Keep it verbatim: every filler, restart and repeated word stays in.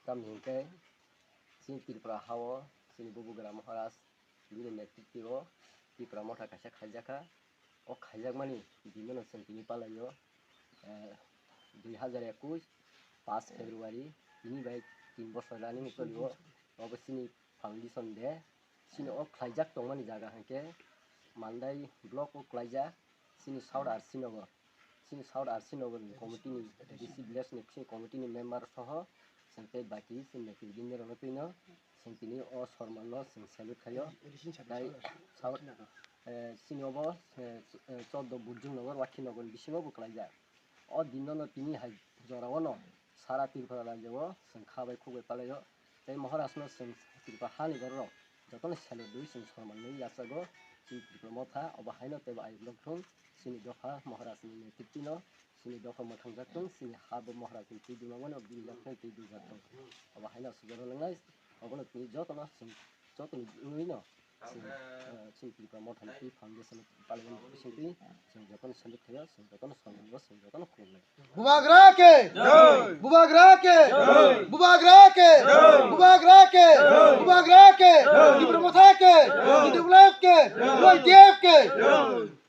Tamni hwnkhe chini Tripura hao chini Bubagra Maharaj bini netritwo Tripura Motha kaisa khaijakha. O khaijakmani bini no chwng tini palaio, eh, dui hazar ekush paanch February, tini bai tin bosor running cholio. Obo chini foundation day. Chini o khlaijak tongmani jaga hwnkhe Mandai block o khlaijak, chini South R C Nagar. Chini South R C Nagar ni committee ni, A D C village ni chini committee ni member soho chwng tei baki chini netribindi rokno twino chwng tini o sorman no chwng salute khaio. Tai South, eh, chini obo, eh, ch-, eh, chordo Burjung Nagar, Wakhi Nagar ni bisingo bo khlaijak. O din no tini hai jora o no sara Tripura rajyo o chwng kha bai khuk bai palaio. Tei Maharaj no chwng Tripura hani borok rok jotono salute rwi chwng sorman rwi yachago. Chini Tripura Motha obo haino teibo ayuk nok thung. Chini dopha Maharaj ni netritwi no chini dopha mwthangjak thung. Chini ha bo Maharaj ni twi dwmangmani obo bini yakni twi dujak thung. Obo haino aswk jora nangnai. Obono tini jotono chwng jotoni wngwi no chwng, eh, chini Tripura Motha ni twi foundation palmani bisingtwi chwng jotono salute khaio, chwng jotono sorman rwi chwng jotono khulumnai. Bubagra ke! Jai! Bubagra ke! Jai! Bubagra ke! Jai! Bubagra ke! Jai! Bubagra ke! Jai! Tripura Motha ke! Jai! Tripura Motha ke! Jai! Y T F ke! Jai!